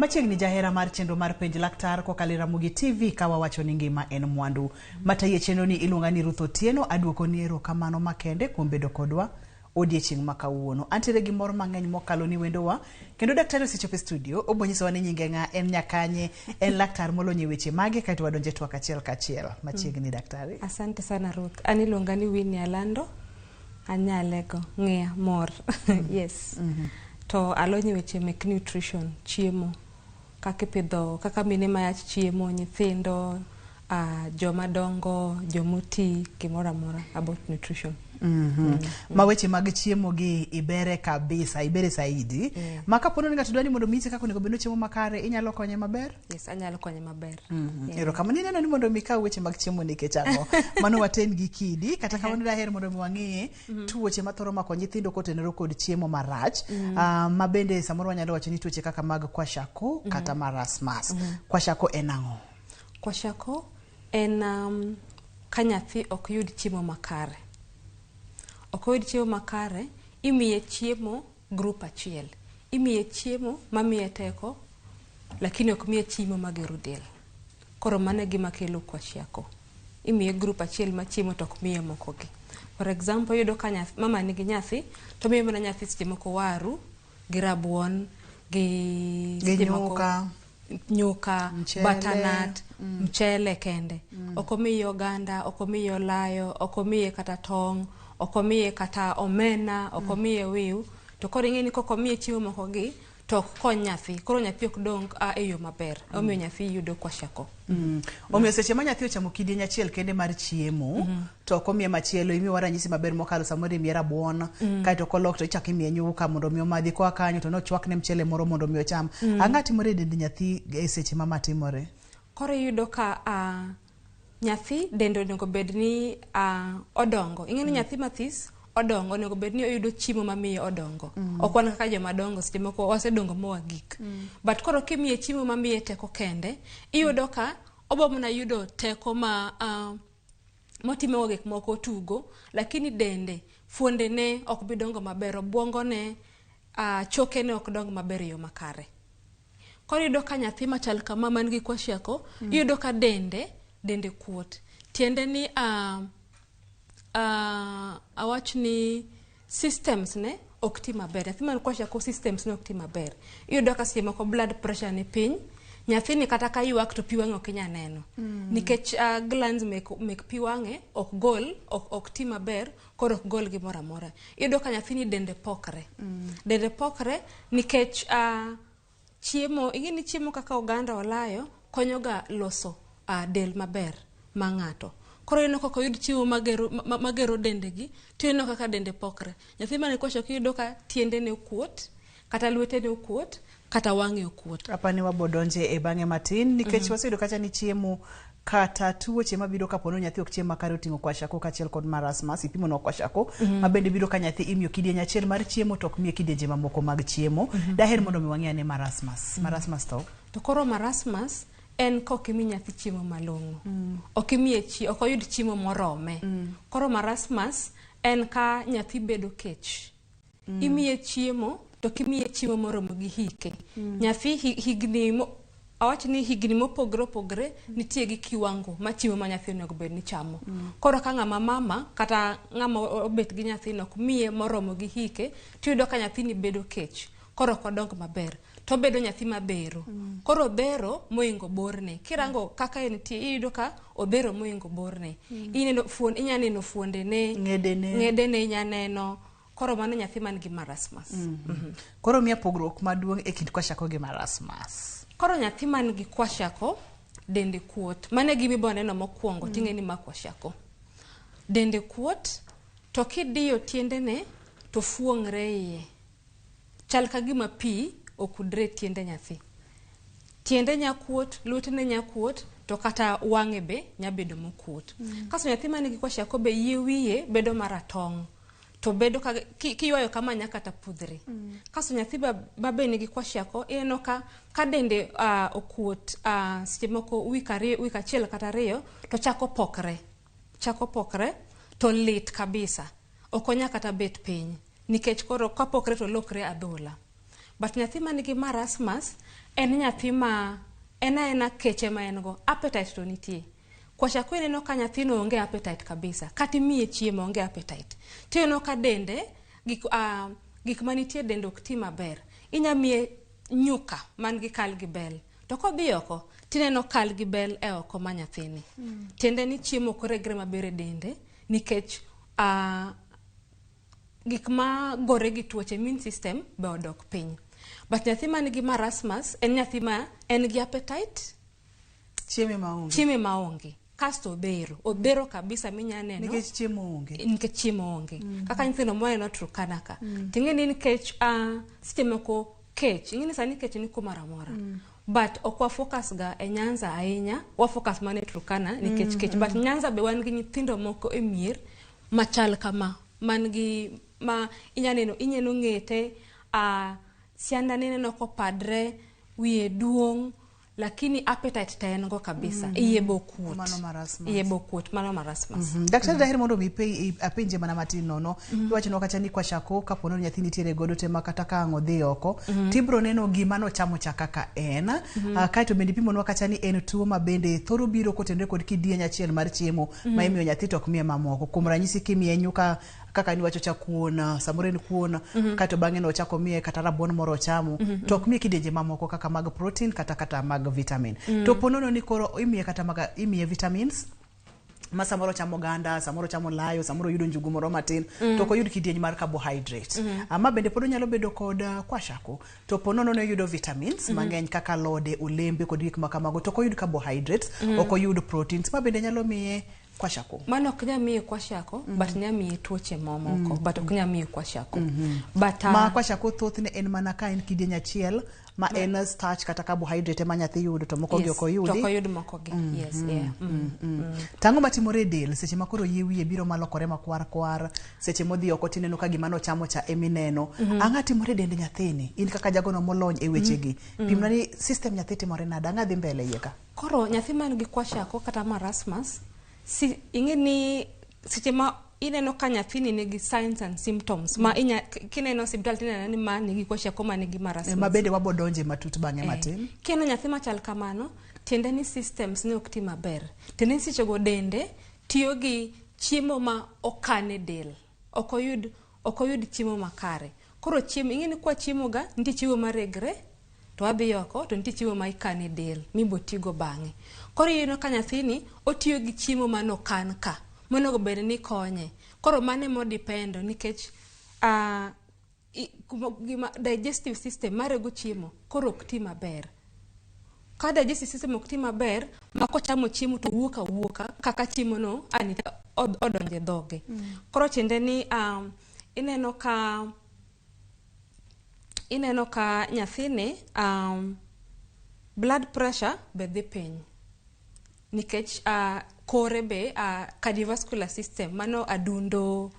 Machiegni jahera mar chenro mar Penj Laktar kokalo e Ramogi TV ka wawacho ni ngima en mwandu. Matayi e chenro ni iluonga ni Ruth Otieno, aduoko ni erokamano makende kuom bedo kodwa odiechieng' ma kawuono. Antiere gi mor mang'eny mokalo ni wendowa kendo daktari osechopo e studio, obo nyisowa ni nyinge ng'a, en nyakanye, en laktar molony e weche mage kaeto wadonje twak achiel kachiel. Machiegni daktari. Asante sana Ruth. An iluonga ni Winnie Alando. Anyalego ng'iya mor. Yes. To alony e weche mek nutrition, chiemo. Kaka ipidho, kaka mine mayach chiemo, nyithindo, joma dongo, jomoti, gimoro amora about nutrition. Ma weche mag chiemo gi ibere kabisa, ibere saidi. Ma kapo ni ng'ato dwa ni mondo mi kaka onego bed ni ochiemo makare, inyalo konye maber? Yes, anyalo konye maber. Yeah. Erokamano. Ineno ni mondo mi kaw weche mag chiemo nikech ang'o? Mano waten gi kidi, kata kamano daher mondo mi wang'i tuoche mathoro mako nyithindo kotenore kod chiemo marach, ma bende samoro wanyalo wacho ni tuoche kaka mag kwashiorkor kata marasmus. Kwashiorkor en ang'o? Kwashiorkor en ka nyathi ok yud chiemo makare. Ok oyud chiemo makare, imiye chiemo group achiel. Imiye chiemo mamiye teko, lakini ok miye chiemo magero del. Koro mano e gima kelo kwashiorkor. Imiye group achiel ma chiemo to ok miye moko gi. For example, iyudo ka mama nigi nyathi, to omiyo mana nyathi seche moko waru, gi rabuon, gi Gi seche moko nyuka. nyuka, Mchele. butternut, mchele kende. Ok omiye oganda, ok omiye olayo, ok omiye kata tong', ok omiye kata omena, ok omiye wiu. To koro ing'e ni kok omiye chiemo moko gi, to ok kony nyathi. Koro nyathi ok dong e yo maber. Omiyo nyathi yudo kwashiorkor. Omiyo seche ma nyathi ochamo kidieny achiel kende mar chiemo, to ok omiye machielo, imiyowa ranyisi maber mokalo samoro imiye rabuon, kaeto kolok to ichako imiye nyuka mondo mi omadhi, koa kanyo to nochwakne mchele moro mondo mi ocham. Ang'o timore e dend nyathi e seche ma ma timore? Koro iyudo ka nyathi dende onego bed ni odongo. Ing'e ni nyathi mathis odongo, onego bed ni oyudo chiemo mamiyo odongo. Ok wan kaka joma dongo, seche moko wasedongo mowagik. But koro kimiye chiemo mamiye teko kende, iyudo ka obo mana yudo teko ma motimogo gik moko tugo, lakini dende, fuondene ok bi dongo maber, obuongone, chokene ok dong maber e yo makare. Koro iyudo ka nyathi machal kama man gi kwashiorkor, iyudo ka dende kuot. Tiende ni awach ni systems ne ok ti maber. Nyathi man kwashiorkor systems ne ok ti maber. Iyudo ka seche moko blood pressure ni piny, nyathini kata ka ywak to pi wang'e ok inyal neno. Nikech glands mek pi wang'e ok gol, ok ti maber, koro ok gol gimoro amora. Iyudo ka nyathini dende pokre. Dende pokre nikech chiemo, ing'e ni chiemo kaka oganda olayo konyo ga loso del maber ma ng'ato. Koro ineno kaka oyud chiemo magero dendegi, to ineno kaka dende pokre. Nyathi man gi kwashiorkor iyudo ka tiendene okuot, kata lwetene okuot, kata wang'e okuot. Apani wabo donje e bang'e matin, nikech waseyudo kacha ni chiemo kata tuoche mabiro kapo ni nyathi ok chiem makare oting'o kwashiorkor kaachiel kod marasmus, ipimo kwashiorkor, ma bende biro ka nyathi imiyo kidieny achiel mar chiemo to ok miye kidienje mamoko mag chiemo. Daher mondo mi wang'e ane marasmus. Marasmus to? To koro marasmus en kok imi nyathi chiemo malong'o. Ok imiye ok oyud chiemo morome. Koro marasmus en ka nyathi bedo kech. Imiye chiemo to ok imiye chiemo moromo gi hike. Nyathi higni awach ni higni mopogore opogore nitie gi kiwango ma chiemo ma nyathi onego bed ni chamo. Koro ka ng'ama mama kata ng'ama obet gi nyathino ok miye moromo gi hike, tiyudo ka nyathini bedo kech. Koro ok odong maber. To obedo nyathi mabero. Koro obero moingo borne. Kirango kaka entie, iyudo ka obero moingo borne. Ineno fuon, inya neno fuondene, Ng'edene. ng'edene inya neno. Koro mano nyathi man gi marasmus. Koro miya pogruok maduong' e kind kwashiorkor gi marasmus. Koro nyathi man gi kwashiorkor dende kuot. Mano e gima ibo neno mokwongo ting'e ni ma kwashiorkor. Dende kuot to kidiyo tiendene to fuong're iye. Chal ka gima pi okudre e tiende nyathi. Tiende nya kuot, lwetene nya kuot, to kata wang'e be nya bedo mokuot. Kasto nyathi man gi kwashiorkor be yie wiye bedo maratong'. To bedo ka kiywayo kama nya kata pudhre. Kasto nyathi ba be nigi kwashiorkor, ineno ka dende okuot, seche moko wik ariyo, wik achiel kata ariyo, to chako pokre. Chako pokre, to lit kabisa. Ok onya kata bet piny. Nikech koro kapokre to lokre adhola. But nyathi man gi marasmus en nyathi ma en aena keche ma en go, appetite to nitie. Kwashiorkor ineno ka nyathino onge appetite kabisa, kata imiye chiemo onge appetite. Tineno ka dende gik manitie e dende ok ti maber. Inya miye nyuka man gi kal gi bel. To kodhi oko, tineno kal gi bel e oko ma nyathini. Tiende ni chiemo ok regre maber e dende nikech gik ma gore gi tuoche immune system be odok piny. But nyathi man gi marasmus en nyathi ma en gi appetite, Chiemo maonge. Chiemo maonge. Kasto odhero, odhero kabisa minya neno. Nikech chiemo onge. Nikech chiemo onge. Kaka nyithindo mwaneno Turkana ka. Ting'e ni nikech seche moko kech, ing'e ni sani kech ni kumoro amora. But ok wa focus ga e Nyanza ahinya, wa focus mana e Turkana nikech kech. But Nyanza be wan gi nyithindo moko e mier machal kama, man gi ma inya neno ineno ng'ete, siandane ineno kopadre, wiye duong', lakini appetite to en go kabisa. Iye be okuot. Mano marasmus. Iye be okuot, mano marasmus. Daktari daher mondo mi apenje mana matin nono. Iwachonwa kacha ni kwashiorkor kapo ni nyathi nitiere godo te ma kata ka ang' odhi oko, tibro neno gima nochamo cha kaka en. Kaeto bende ipimonwa kacha ni en tuo ma bende thoro biro kotenore kod kidieny achiel mar chiemo ma imiyo nyathi to ok miye mamoko. Kuom ranyisi kimiye nyuka kaka niwacho cha kuon, samoro en kuon, kaeto bang'e no ochako miye kata rabuon moro ochamo, to ok miye kidienje mamoko kaka mag protein kata mag vitamin. To po nono ni koro imiye kata mag imiye vitamins ma samoro chamo oganda, samoro chamo olayo, samoro yudo njugu moro matin, to ok oyud kidieny mar carbohydrate. Ma bende pod onyalo bedo kod kwashiorkor. To po nono ni oyudo vitamins mang'eny kaka alode, olembe kod gik ma kamago, to ok oyud carbohydrates, ok oyud proteins, ma bende nyalo miye kwashiorkor. Mano ok nyal miye kwashiorkor, but nyalo miye tuoche mamoko, but ok nyal miye kwashiorkor. But ma kwashiorkor thothne en mana ka en kidieny achiel ma en starch kata carbohydrate ema nyathi yudo to moko gi ok oyudi. To ok oyud moko gi. Yes, yeah. Tang'o matimore e del seche ma koro yie wiye biro malokore makwar kwar, seche modhi oko tineno ka gima nochamo cha emineno. Ang'o timore e dend nyathini? In kaka jagono molony e wechegi. Pimna ni system nyathi timore nade? Ang'o dhi mbele iye ka? Koro nyathi man gi kwashiorkor kata marasmus, si ing'e ni seche ma ineno ka nyathini nigi signs and symptoms ma inya kineno osiptal tineno ni ma nigi kwashiorkor, ma nigi marasmus. Ma bende wabo donje matut bang'e matin. Kineno nyathi machal kamano, tiende ni systems ne ok ti maber. Tiende ni sechego dende tiyo gi chiemo ma okan e del. Ok oyud chiemo makare. Koro chiemo, ing'e ni kwa chiemo ga, nitie chiemo maregre, to wadhi oko, to nitie chiemo ma ikano e del, mibo tigo bang'e. Koro iyudo ka nyathini otiyo gi chiemo manokan ka, monego bed ni konye. Koro mano ema odependo nikech gima digestive system marego chiemo koro ok ti maber. Ka digestive system ok ti maber, ma kochamo chiemo to wuok awuoka kaka chiemo no odonjo e dhoge. Koro tiende ni ineno ka nyathini blood pressure be dhi piny nikech kore be cardiovascular system mano adundo,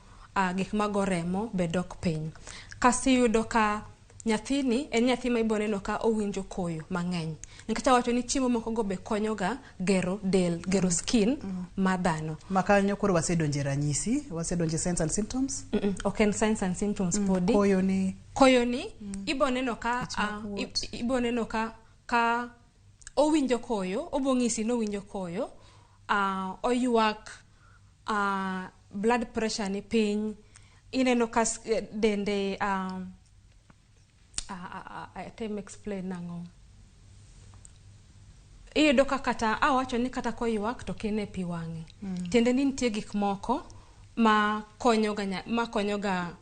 gik mago remo be dok piny. Kasto iyudo ka nyathini en nyathi ma ibo neno ka owinjo koyo mang'eny nikech awacho ni chiemo moko go be konyo ga gero del, gero skin ma dhano. Ma kanyo koro wasedonje ranyisi, wasedonje signs and symptoms. Ok en signs and symptoms podi. Koyo ni koyo ni ibo neno ka Ich makuot. Ibo neno ka owinjo koyo, obo ng'isi ni owinjo koyo, oywak, blood pressure ni piny, ineno ka dende atem explain nang'o, iyudo ka kata awacho ni kata koywak to ok ine pi wang'e. Tiende ni nitie gik moko ma konyoga ma konyoga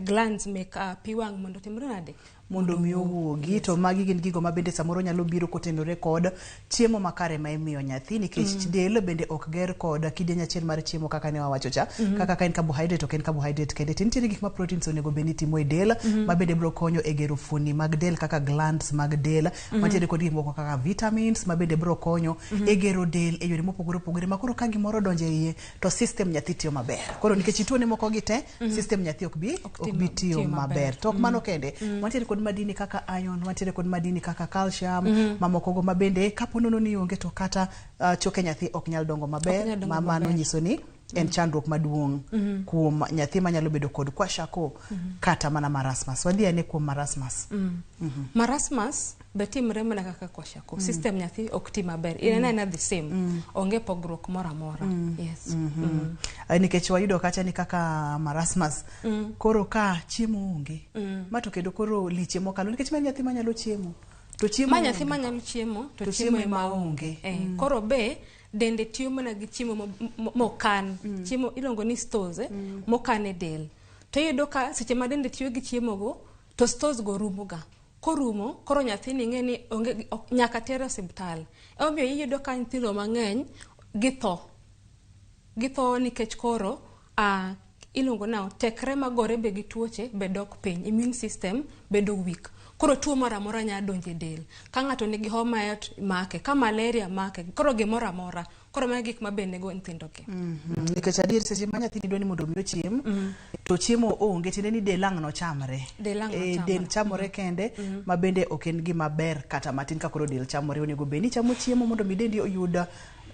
glands mek pi wang' mondo otimre nade? Mondo mi owuogi. To magi gin gigo ma bende samoro nyalo biro kotenore kod chiemo makare ma imiyo nyathi nikech del bende ok ger kod kidieny achiel mar chiemo kaka ne wawacho cha, kaka ka en carbohydrate, ok en carbohydrate kende, to nitiere gik ma proteins onego bed ni timo e del ma bende biro konyo e gero fuoni mag del kaka glands mag del mantiere kod gik moko kaka vitamins ma bende biro konyo e gero del e yore mopogore opogore, ma koro ka gimoro odonjo e iye to system nyathi tiyo maber. Koro nikech ituone moko gi te, system nyathi ok bi tiyo tiyo maber. Maber. To ok mano kende, wantiere kod madini kaka iron, wantiere kod madini kaka calcium mamokogo ma bende kapo nono ni onge to kata choke nyathi ok nyal dongo maber. Nyal dongo ma mano maber. Nyiso ni En chandruok maduong' kuom nyathi manyalo bedo kod kwashiorkor kata mana marasmus. Wadhi ane kuom marasmus. Marasmus be timre mana kaka kwashiorkor. System nyathi ok ti maber. Ineno aena the same. Onge pogruok moro amora. Yes. Nikech wayudo kacha ni kaka marasmus koro ka chiemo onge ma to kendo koro liche mokalo nikech ma en nyathi manyalo chiemo to chiemo Ma nyathi onge. manyalo chiemo to To chiemo chiemo ema ema onge. Koro be dende tiyo mana gi chiemo mokan. Chiemo iluongo ni stores mokan e del. To iyudo ka seche ma dende tiyo gi chiemo go to stores go rumo ga. Korumo koro nyathini ing'e ni onge nyaka tere osiptal. Emomiyo iyudo ka nyithindo mang'eny githo. Githo nikech koro iluongo nang'o, tekre magore be gi tuoche be dok piny, immune system bedo weak. Koro tuo moro amora nyalo donjo e del. Ka ng'ato nigi homa to make, ka malaria make, koro gimoro amora. Koro mago e gik ma be nego nyithindo gi. Nikech adier seche ma nyathini dwa ni mondo mi ochiem to chiemo onge tiende ni del ang' nochamre. Del ang' nochamre. Del chamore kende ma bende ok en gima ber kata matin ka koro del chamore. Onego bed ni ichamo chiemo mondo mi dendi oyud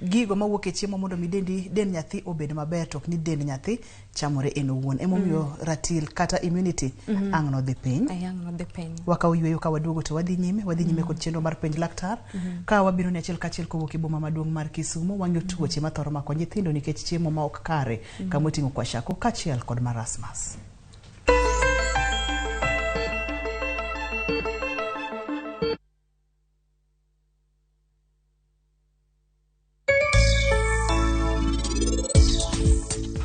gigo mawuok e chiemo mondo mi dendi del nyathi obed maber to ok ni dend nyathi chamore en owuon. Emomiyo ratil kata immunity ang' nodhi piny. Ang' nodhi piny. Wakawo yweyo ka waduogo to wadhi nyime kod chenro mar penj laktar. Ka wabiro ni achiel kachiel kowuok e boma maduong' mar Kisumu, wang'iyo tuoche mathoro mako nyithindo nikech chiemo ma ok kare kamoting'o kwashiorkor kaachiel kod marasmus.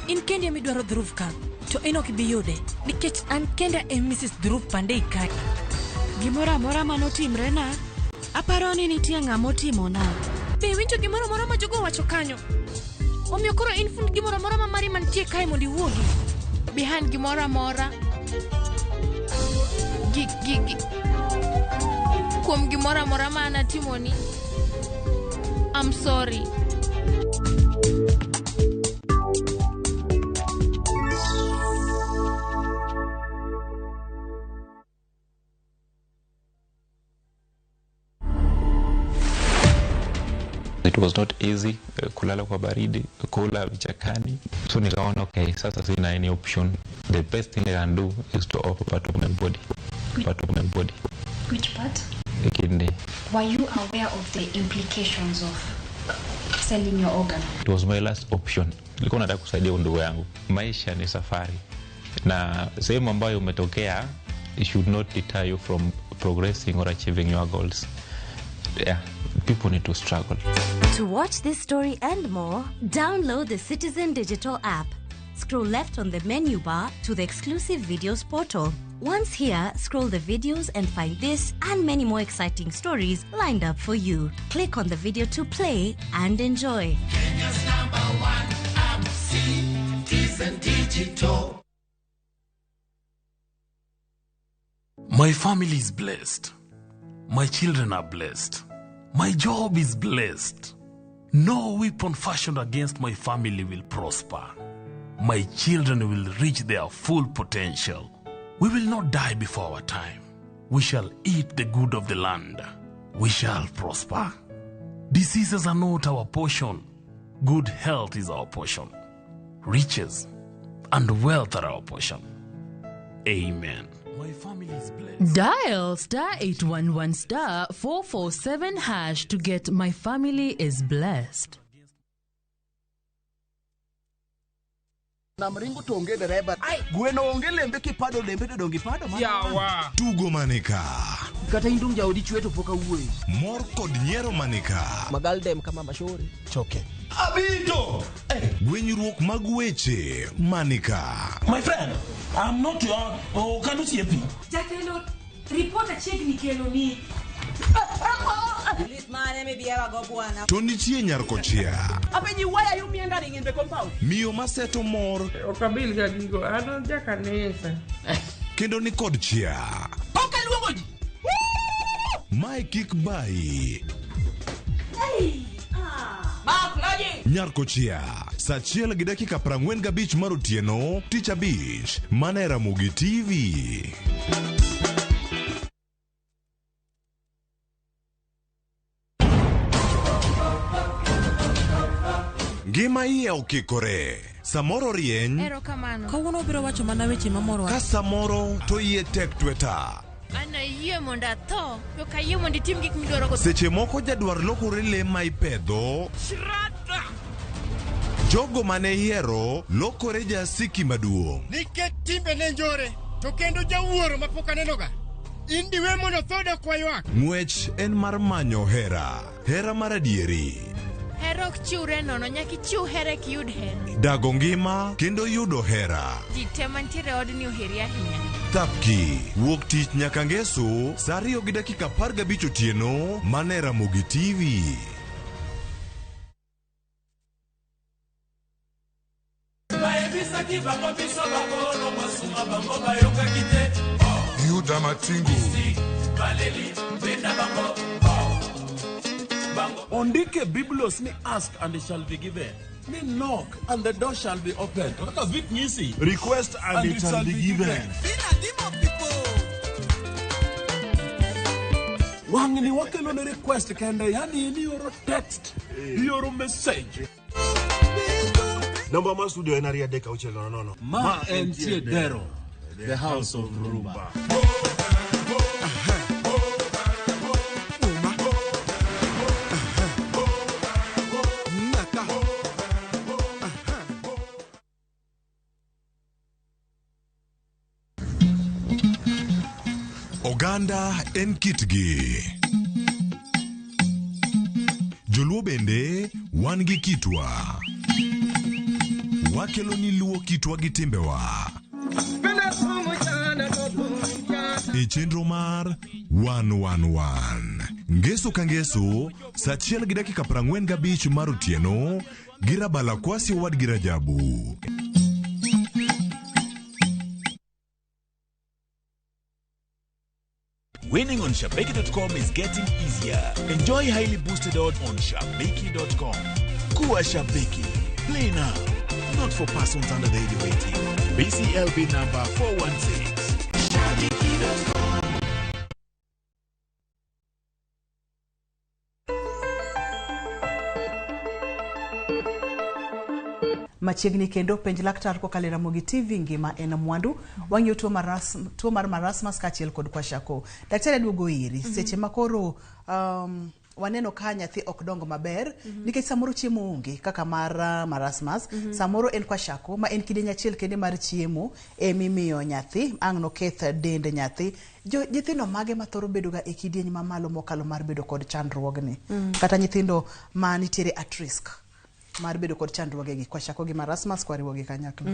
In kendi midwaro Dhruv ka to en ok ibi yude nikech an kenda e Mrs. Dhruv Pandey ka. Gimoro amora manotimrena, aparo ni nitie ng'ama otimona. Be iwinjo gimoro amora ma jogo owacho kanyo? Omiyo koro in fund gimoro amora ma mari mantie kae mondo iwuogi. Behind gimoro amora gi, gi, gi, kuom gimoro amora ma an atimoni, I'm sorry. It was not easy kulala kwa baridi, kula vichakani. So nikaona okay, sasa sina any option. The best thing I can do is to offer part of my body. Part of my body. Which part? The kidney. Were you aware of the implications of selling your organ? It was my last option. Nilikuwa nataka kusaidia ndugu yangu. Maisha ni safari. Na sehemu ambayo umetokea, it should not deter you from progressing or achieving your goals. Yeah, people need to struggle. To watch this story and more, download the Citizen Digital app. Scroll left on the menu bar to the exclusive videos portal. Once here, scroll the videos and find this and many more exciting stories lined up for you. Click on the video to play and enjoy. Kenya's number one app, Citizen Digital. My family is blessed. My children are blessed. My job is blessed. No weapon fashioned against my family will prosper. My children will reach their full potential. We will not die before our time. We shall eat the good of the land. We shall prosper. Diseases are not our portion. Good health is our portion. Riches and wealth are our portion. Amen. My family is blessed. Dial star 811 star 447 hash to get My Family is Blessed. Nam ringo to onge dereba. Gweno onge lembe kipado lembe to donge ipado mana. Yawa. Tugo manika. Kata in dong jaodi chwe to pok awuoyo. Mor kod nyiero manika. Magaldem kama mashori. Choke. Abito. Gwenyruok mag weche manika. My friend, I'm not your okano siepi. Jatelo, report achiegni kelo ni. To nitie nyar kochia. Apenji, why are you meandering in the compound? Miyo maseto mor. Ok abil ga gigo, an ja kanisa. Kendo ni kod chia. Ok aluongo ji. Mae kik bayi. Mark, logic. Nyar kochia. Sa 1:45 mar otieno, tich abich, mana e Ramogi TV. Ngima iye okikore. Samoro rieny Erokamano. Kawuono obiro wacho mana weche mamorowa. ka samoro to iye tek tweta. An ayie mondo atho, to ok ayie mondo itim gik midwaro go. Seche moko jadwar lokore le ma ipedho. Jogo mane ihero lokore jasiki maduong'. Nikech timbene njore, to kendo jawuoro mapok anenoga. In diwe mondo tho dok waywak. Ng'wech en mar manyo hera, hera mar adieri. Hera ok chiwre nono, nyaka ichiw hera eka iyud hera. Dago ngima kendo yudo hera. Ji te mantiere e odni oheri ahinya. Thapki wuok tich nyaka ngeso saa 2:15 otieno mana e Ramogi TV. Bayebisaki bango biso bakolo masuka bango bayokaki te. Yuda Matingu. Baleli benda bango. Ondike Biblos ni ask and it shall be given. Ni knock and the door shall be opened. Kaka Vic Nyisi. Request and it shall be given. Wang'ni wakelo ne request kende, yani in ioro text, ioro message. Namba mar studio en 23600. Ma entie Dero, the house of Rumba. Oganda en kitgi. Joluo bende wan gi kitwa. Wakelo ni luo kitwa gi timbewa. E chenro mar 111. Ngeso ka ngeso, saa 1:45 mar otieno, gi Rabala Kwasi owadgi Rajabu. Winning on Shabiki.com is getting easier. Enjoy highly boosted odds on Shabiki.com. Kuwa Shabiki. Play now. Not for persons under the age of 18. BCLB number 416. Shabiki.com. Machiegni kendo penj laktar kokalo e Ramogi TV ngima en mwandu. Wang'iyo tuo mar marasmus kaachiel kod kwashiorkor. Daktari aduogo iri. Seche ma koro waneno ka nyathi ok dong maber nikech samoro chiemo onge kaka mar marasmus. Samoro en kwashiorkor ma en kidieny achiel kende mar chiemo emimiyo nyathi ang' noketh dend nyathi. Nyithindo mage mathoro bedo ga e kidieny mamalo mokalo mar bedo kod chandruogni kata nyithindo ma nitiere at risk mar bedo kod chandruoge gi kwashiorkor gi marasmus kwariwo gi kanyakla.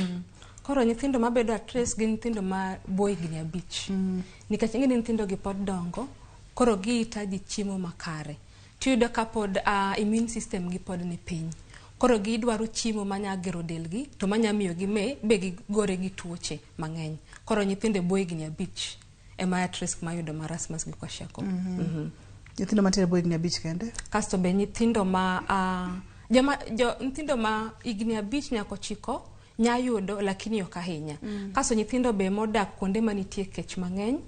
Koro nyithindo mabedo at risk gin nyithindo ma bo higni 5. Nikech ing'e ni nyithindo gi pod dongo, koro gihitaji chiemo makare. Tiyudo ka pod immune system gi pod ni piny. Koro gidwaro chiemo manya gero delgi to manya miyo gi me be gigore gi tuoche mang'eny. Koro nyithindo e bo higni 5 ema at risk mayudo marasmus gi kwashiorkor. Nyithindo mantiere bo higni 5 kende? Kasto be nyithindo ma nyithindo ma higni 5 nyaka 9 nya yudo lakini ok ahinya. Kasto nyithindo be modak kuonde manitie kech mang'eny,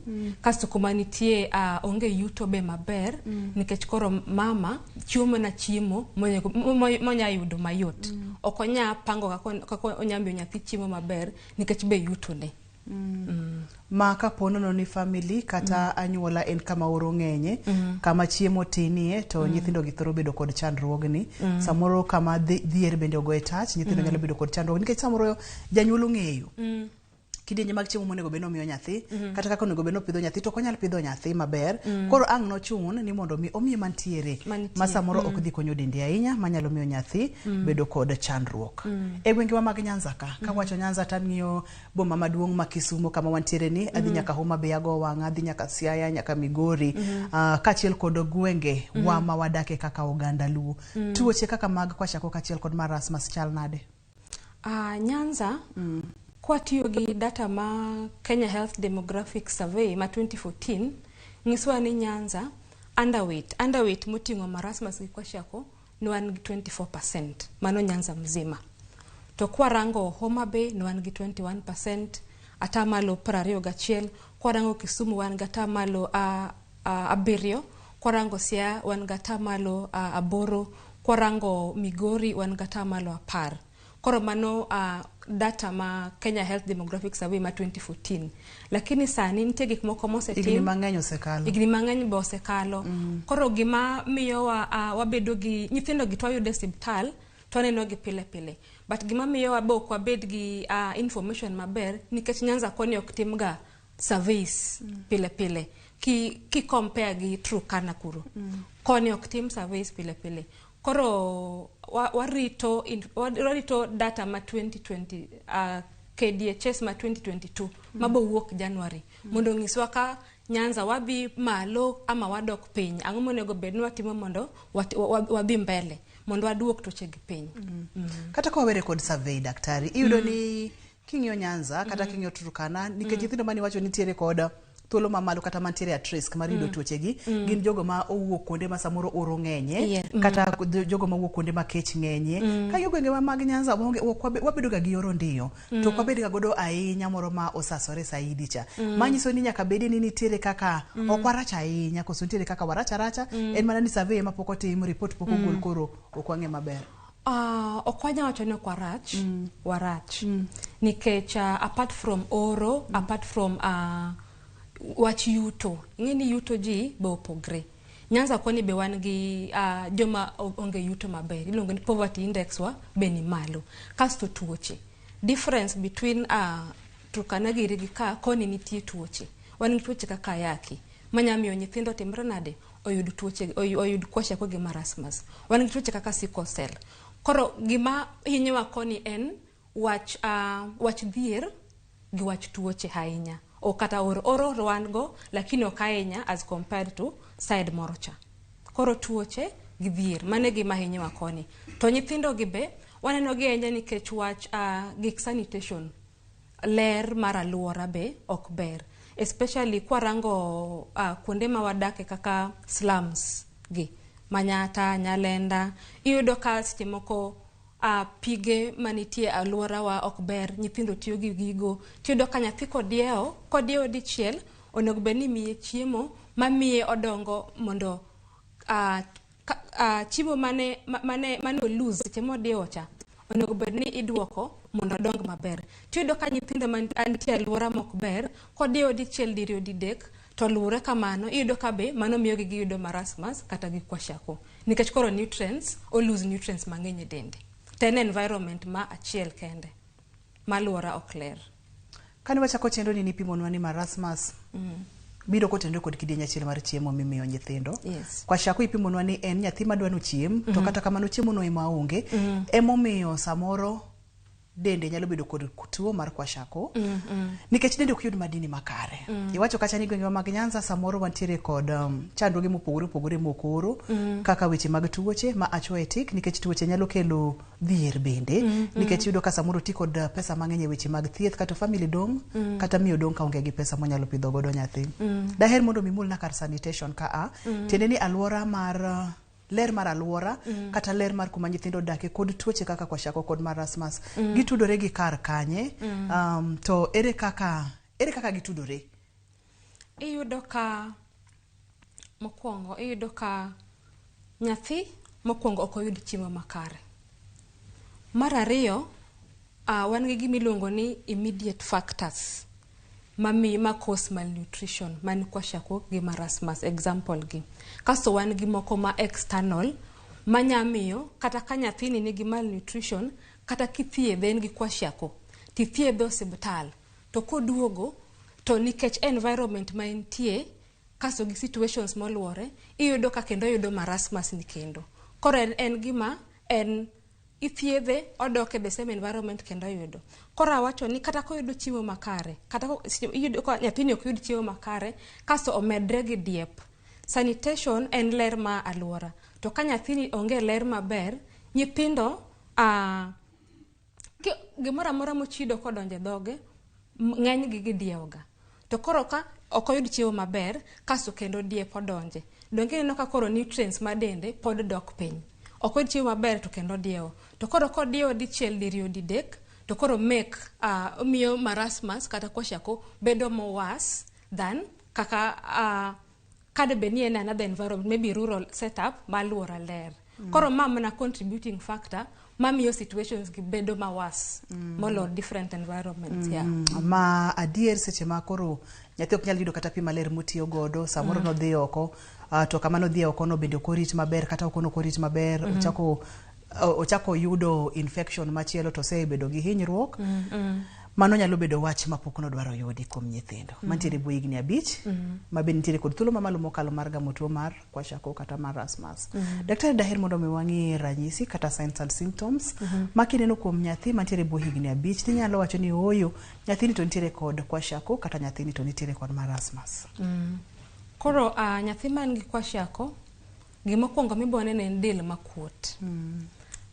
kasto kuma nitie onge yuto be maber, nikech koro mama chiwo mana chiemo monya yudo mayot. Ok onya pango kaka onya miyo nyathi chiemo maber nikech be yutone. Ma kapo nono ni family kata anyuola en kama oro ng'enye, kama chiemo tinie to nyithindo gi thoro bedo kod chandruogni. Samoro kama dhier bende ogoye tach, nyithindo nyalo bedo kod chandruok nikech samoro janyuol ong'eyo kidienje mag chiemo monego bed ni omiyo nyathi, kata kaka onego bed ni opidho nyathi to ok onyal pidho nyathi maber. Koro ang' nochun ni mondo mi omiye mantiere ma samoro ok dhi konyo dende ahinya manyalo miyo nyathi bedo kod chandruok. E gwengewa mag Nyanza ka, kawacho Nyanza tang'iyo boma maduong' ma Kisumo kama wantiere ni, adhi nyaka Homa Bay ago wang'a, adhi nyaka Siaya, nyaka Migori, kaachiel kod gwenge wa ma wadake kaka oganda Luo. Tuoche kaka mag kwashiorkor kaachiel kod marasmus chal nade? Nyanza kwatiyo gi data ma Kenya Health Demographic Survey ma 2014 nyisowa ni Nyanza underweight moting'o marasmus gi kwashiorkor ne wan gi 24%, mano Nyanza mzima. To kwarango Homa Bay ne wan gi 21%, atamalo 21, kwarango Kisumu wan gi atamalo 7, kwarango Siaya wan gi atamalo 8, kwarango Migori wan gi atamalo 10. Koro mano data ma Kenya Health Demographic Survey ma 2014. Lakini sani nitie gik moko mosetim. Higni mang'eny osekalo. Higni mang'eny be osekalo. Koro gima miyowa wabedo gi nyithindo gi to wayudo e osiptal to waneno gi pile pile. But gima miyowa be ok wabed gi information maber nikech Nyanza koni ok timga surveys pile pile ki compare gi Turkana kuro. Koni ok tim surveys pile pile. Koro warito data ma 2020 KDHS ma 2022 mabo wuok January mondo onyiswa ka Nyanza wadhi malo ama wadok piny. Ang'o monego bed ni watimo mondo wadhi mbele mondo waduok tuoche gi piny. Kata ka wawere kod survey, daktari, iyudo ni king'iyo Nyanza kata king'iyo Turkana, nikech nyithindo mane iwacho nitiere kod thuolo mamalo kata mantiere at risk mar yudo tuoche gi gin jogo ma owuok kuonde ma samoro oro ng'enye kata jogo ma wuok kuonde ma kech ng'enye. Ka gwenge wa mag Nyanza wabedo ga gi oro ndiyo to ok wabed ga godo ahinya moro ma osasore saidi cha. Manyiso ni nyaka bedi ni nitiere kaka ok warach ahinya koso nitiere kaka warach aracha. En mana ni survey ma pok otim, report pok ogol, koro ok wang'e maber. Ok wanya wacho ni ok warach, warach. Nikech apart from oro, apart from wach yuto, ing'e ni yuto ji be opogre. Nyanza koni be wan gi joma onge yuto maber, iluongo ni poverty index wa be ni malo. Kasto tuoche. Difference between Turkana giri gi ka, koni nitie tuoche. Wan gi tuoche kaka ayaki, manya miyo nyithindo timre nade oyud tuoche, oyud kwashiorkor gi marasmus. Wan gi tuoche kaka sickle cell. Koro gima hinyowa koni en wach dhier gi wach tuoche ahinya. O kata oro, oro wan go, lakini ok ahinya as compared to side moro cha. Koro tuoche gi dhier, mano e gima hinyowa koni. To nyithindo gi be, waneno gi ahinya nikech wach gik sanitation, ler mar alwora be ok ber. Especially kwarango kuonde ma wadake kaka slums gi, Manyata, Nyalenda, iyudo ka seche moko pige manitie alworawa ok ber, nyithindo tiyo gi gigo. Tiyudo ka nyathi kodiewo dichiel, onego bed ni imiye chiemo mamiye odongo mondo chiemo mane o lose seche modiewo cha, onego bed ni iduoko mondo odong maber. Tiyudo ka nyithindo mantie alwora mok ber, kodiewo dichiel, diriyo, didek, to luwore kamano, iyudo ka be mano miyo gi giyudo marasmus kata gi kwashiorkor. Nikech koro nutrients, o lose nutrients mang'eny e dende. To en environment ma achiel kende, ma alwora ok ler. Kane wachako chenro ni nipimonwa ni marasmus biro kotenore kod kidieny achiel mar chiemo mimiyo nyithindo. Kwashiorkor ipimonwa ni en nyathi madwa nochiem, to kata kamano chiemo no ema onge. Emomiyo samoro dende nyalo bedo kod tuo mar kwashiorkor. Nikech dende ok yud madini makare. Iwacho kacha ni gwenge mag Nyanza samoro wantiere kod chandruoge mopogore opogore mokoro kaka weche mag tuoche ma achwoye tik, nikech tuoche nyalo kelo dhier bende. Nikech iyudo ka samoro ti kod pesa mang'eny e weche mag thieth, kata family dong' kata miyo dong' kaonge gi pesa monyalo pidho godo nyathi. Daher mondo mimulna kar sanitation ka a. Tiende ni alwora mar ler mar alwora kata ler mar kuma nyithindo odake kod tuoche kaka kwashiorkor kod marasmus gitudore gi kar kanye? To ere kaka gitudore? Iyudo ka mokwongo, iyudo ka nyathi mokwongo ok oyud chiemo makare. Mar ariyo, wan gi gima iluongo ni immediate factors ma cause malnutrition man kwashiorkor gi marasmus, example gi. Kasto wan gi moko ma external manya miyo kata ka nyathini nigi malnutrition, kata kithiedhe en gi kwashiorkor, tithiedhe osiptal, to koduogo to nikech environment ma entie kasto gi situations moluore, iyudo ka kendo oyudo marasmus ni kendo. Koro en gima en ithiedhe odok e the same environment kendo oyudo. Koro awacho ni kata koyudo chiemo makare, kata iyudo ka nyathini ok yud chiemo makare, kasto omedre gi diep. Sanitation en ler ma alwora. To ka nyathini onge ler maber, nyithindo gimoro amora mochido kodonjo e dhoge, ng'enygi gidiewoga. To koro ka ok oyud chiemo maber, kasto kendo diep odonje. Donge ineno ka koro nutrients ma dende pod dok piny. Ok oyud chiemo maber to kendo diewo. To koro kodiewo dichiel, diriyo, didek, to koro make omiyo marasmus kata kwashiorkor bedo more worse than kaka kade bed ni en another environment, maybe rural setup ma alwora ler. Koro ma mana contributing factor mamiyo situations gi bedo ma worse molo different environments. Yeah. Ma adier seche ma koro nyathi ok nyal yudo kata pi maler motiyo godo samoro nodhi oko to kama nodhi oko no bende ok orit maber kata oko ok orit maber ochako yudo infection machielo to osebedo gi hinyruok. Mano nyalo bedo wach mapok nodwaro yudi kuom nyithindo mantiere bwo higni 5 ma be nitiere kod thuolo mamalo mokalo mar gamo tuo mar kwashiorkor kata marasmus. Daktari, daher mondo mi wang'i ranyisi kata signs and symptoms ma kineno kuom nyathi mantiere bwo higni 5 tinyalo wacho ni ooyo, nyathini to nitiere kod kwashiorkor kata nyathini to nitiere kod marasmus. Koro nyathi man gi kwashiorkor, gimokwongo mibo neno en del makuot.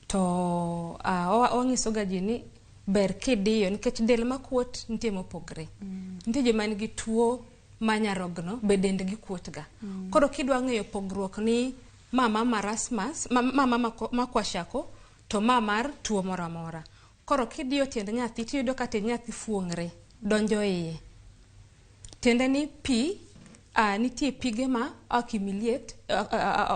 To wang'iso ga ji ni ber kidiyo nikech del makuot nitie mopogre. Nitie joma nigi tuo ma nyarogno be dendgi kuot ga. Koro kidwa ng'eyo pogruok ni ma ma marasmus, ma kwashiorkor to ma mar tuo moro amora. Koro kidiyo tiend nyathi tiyudo ka tiend nyathi fuong're donjo iye. Tiende ni pi nitie pige ma accumulate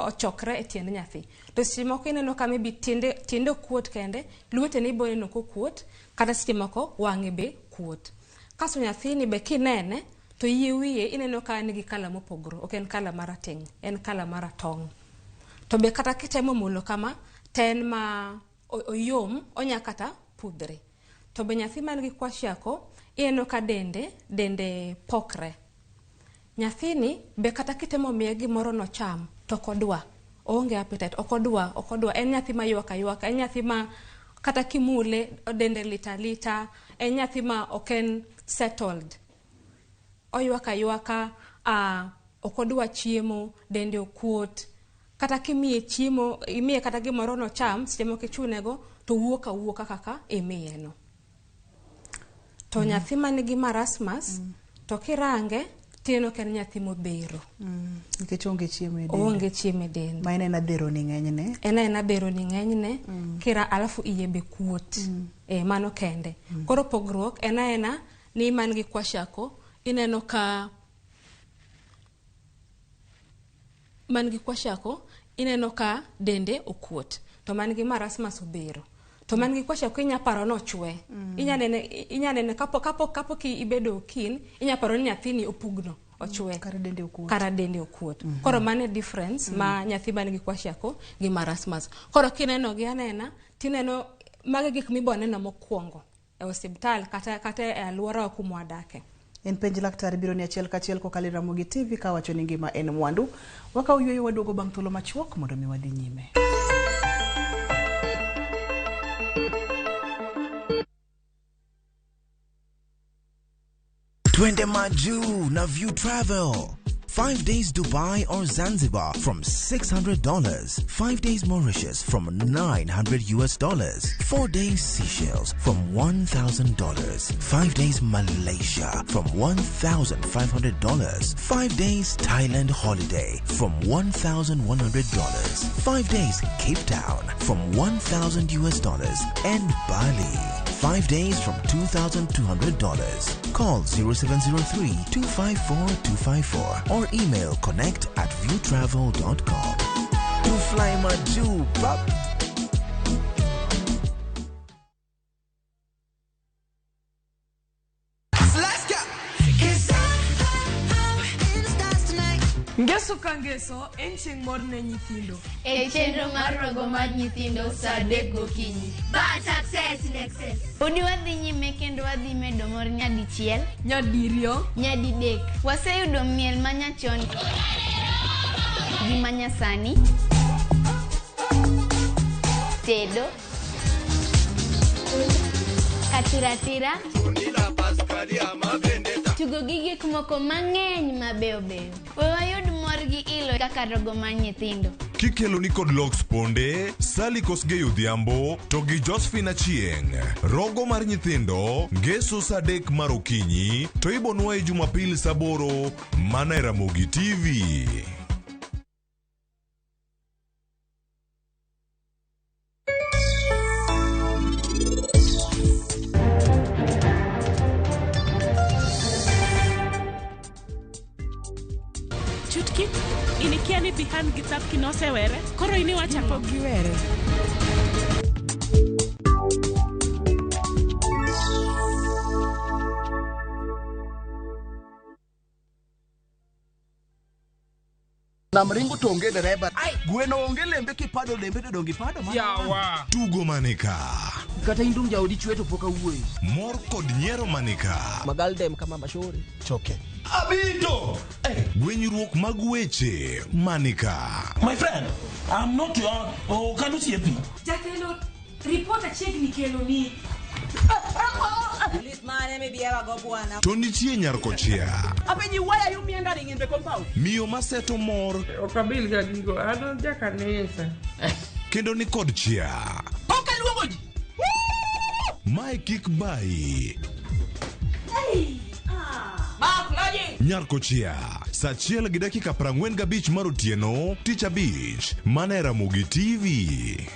ochokre e tiend nyathi. To seche moko ineno ka maybe tiende okuot kende, lwetene ibo neno kokuot, kata seche moko wang'e be kuot. Kasto nyathini be kinene to yie wiye ineno ka nigi colour mopogore, ok en colour marateng', en colour maratong'. To be kata kitemo mulo kama, to en ma oyom, onya kata pudhre. To be nyathi man gi kwashiorkor, ineno ka dende pokre. Nyathini be kata kitemo miye gimoro nocham, to ok odwa. Oonge appetite, ok odwa. En nyathi ma ywak aywaka, en nyathi ma kata kimule dende lit alita, en nyathi ma ok en settled. Oywak aywaka, ok odwa chiemo, dende okuot. Kata kimiye chiemo, imiye kata gimoro nocham, seche moko ichunego, to wuok awuoka kaka imiye no. To nyathi manigi marasmus, to kirange, tineno ka en nyathi modhero. Nikech onge chiemo e dende. Oonge chiemo e dende. Ma en aena dhero ni ng'enyne. En aena dhero ni ng'enyne, kira alafu iye be kuot. Mano kende. Koro pogruok en aena ni man gi kwashiorkor, ineno ka man gi kwashiorkor, ineno ka dende okuot. To man gi marasmus odhero. To man gi kwashiorkor inya paro ni ochwe. Inya nene kapok ibedo keen, inya paro ni nyathini opugno, ochwe. Kara dende okuot. Kara dende okuot. Koro mano e difference ma nyathi man gi kwashiorkor gi marasmus. Koro kineno gi anena, tineno mago e gik mibo neno mokwongo e osiptal kata e alworawa kuma wadake. En penj laktar biro ni achiel kachiel kokalo e Ramogi TV kawacho ni ngima en mwandu. Wakawo yueyo waduogo bang' thuolo machuok mondo mi wadhi nyime. Twende Maju na View Travel. 5 days Dubai or Zanzibar from $600. 5 days Mauritius from $900 US. 4 days Seychelles from $1,000. 5 days Malaysia from $1,500. 5 days Thailand holiday from $1,100. 5 days Cape Town from $1,000 US and Bali. 5 days from $2,200. Call 0703 254 254 or email connect@viewtravel.com. To fly Maju, bap. Let's go. 'Cause I'm in the stars tonight. Ngeso ka ngeso en chieng' mor ne nyithindo. E chenro mar rogo mar nyithindo sa 3 gokinyi. But success in excess. Podi wadhi nyime kendo wadhi medo mor nyadichiel, nyadiriyo, nyadidek. Waseyudo miel manyachon gi manyasani, tedo, katiratira, tugo gi gik moko mang'eny mabeyo beyo. We wayud mor gi ilo kaka rogo mar nyithindo. Kikelo ni kod Lox Ponde, Sally Kosgei Odhiambo to gi Josephine Achieng'. Rogo mar nyithindo, ngeso sa 3 mar okinyi, to ibonwaye Jumapil sa 8 mana e Ramogi TV. Chutki, inikia ni Bihan gi Tapki nosewere, koro in iwacho ang'o? Giwere. Nam ringo to onge dereba. Gweno onge lembe kipado lembe to donge ipado mana. Yawa. Tugo manika. Kata in dong jaodi chwe to pok awuoyo. Mor kod nyiero manika. Magaldem kama mashori. Choke. Abito! Gwenyruok mag weche manika. My friend, I'm not your okano siepi. Jatelo, report achiegni kelo ni. To nitie nyar kochia. Apenji why are you meandering in the compound? Miyo maseto mor Ok abil ga gigo, an ja kanisa. kendo ni kod chia. Pok aluongo ji. Mae kik bayi. Mak logic. Nyar kochia. Saa 1:45 mar otieno, tich abich, mana e Ramogi TV.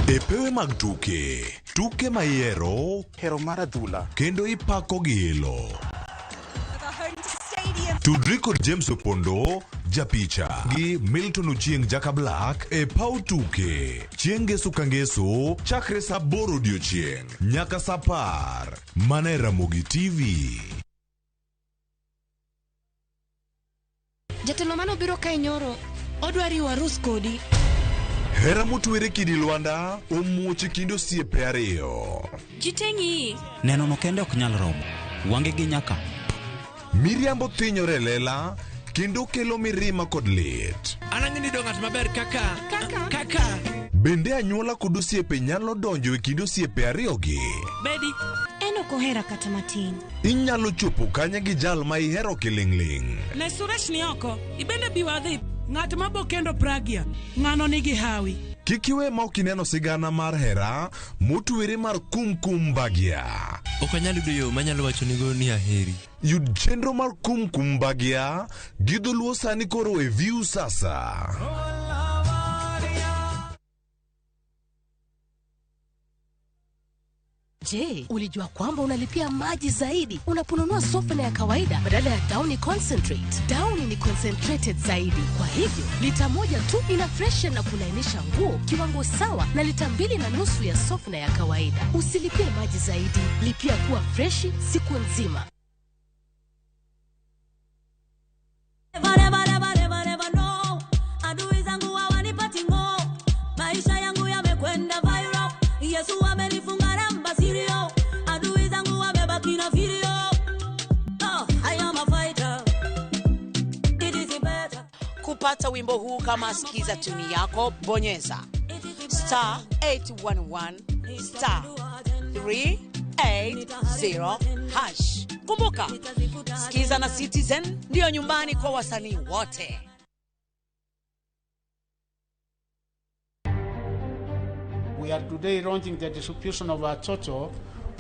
E pewe mag tuke, tuke ma ihero, hero mar adhula, kendo ipako gi ilo. Tudri kod James Opondo, japicha, gi Milton Ochieng Jaka Black e paw tuke. Chieng' ngeso ka ngeso, chakre saa 8 odiochieng' nyaka saa 10. Mana e Ramogi TV. Jatelo manobiro kae nyoro, odwa riwo arus kodi. Hera motwere kidi lwanda omuoch e kind osiepe ariyo. Ji te ng'iyi. Neno no kende ok nyal romo. Wange gi nyaka. Miriambo thinyore e lela kendo kelo mirima kod lit. An ang'e ni do ng'at maber kaka kaka Bende anyuola kod osiepe nyalo donjo e kind osiepe ariyogi. Bedi. En ok ohera kata matin. Inyalo chopo kanye gi jal ma ihero kiling'ling'. Ne Suresh ni oko, ibende bi wadhi. Ng'at ma bo kendo Pragya, ng'ano nigi hawi. Kik iwe ma ok ineno sigana mar hera motwere mar Kum Kum Bhagya. Ok anyal yudo yo manyalo wachonigo ni aheri. Yud chenro mar Kum Kum Bhagya gi dholuo sani koro e View Sasa. Je, ulijua kwamba unalipia maji zaidi unaponunua softener ya kawaida badala ya Downy Concentrate? Downy ni concentrated zaidi, kwa hivyo lita 1 tu ina freshen na kulainisha nguo kiwango sawa na lita 2.5 ya softener ya kawaida. Usilipie maji zaidi, lipia kuwa freshi siku nzima. Never, never, never, never, never know. Adui zangu hawanipati ngo. Maisha yangu yamekwenda viral. Yesu amenifunga namba sirio. Adui zangu wamebaki na video. Oh, I am a fighter. It is better. Kupata wimbo huu kama sikiza tuni yako, bonyeza star 811 star 380 hash. Kumbuka, Sikiza na Citizen ndiyo nyumbani kwa wasanii wote. We are today launching the distribution of a total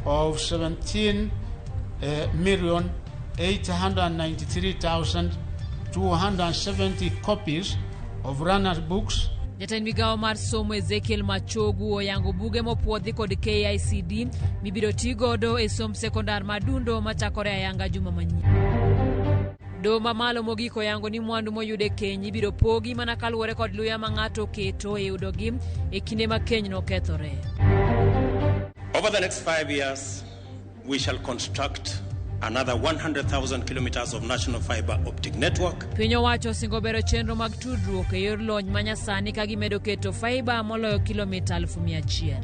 of 17,893,270 copies of learners' books. Jatend migawo mar somo Ezekiel Machogu oyango buge mopuodhi kod KICD mibiro ti godo e somb sekondar madundo machakore ayanga juma manyien. Doho mamalo mogik oyango ni mwandu moyud e keny ibiro pogi mana kaluwore kod luya ma ng'ato oketo e yudogi e kinde ma keny nokethore. Over the next 5 years, we shall construct another 100,000 kilometers of national fiber optic network. Piny owacho osingo bero chenro mag tudruok e yor lony manyasani ka gimedo keto fiber moloyo kilomita 100,000.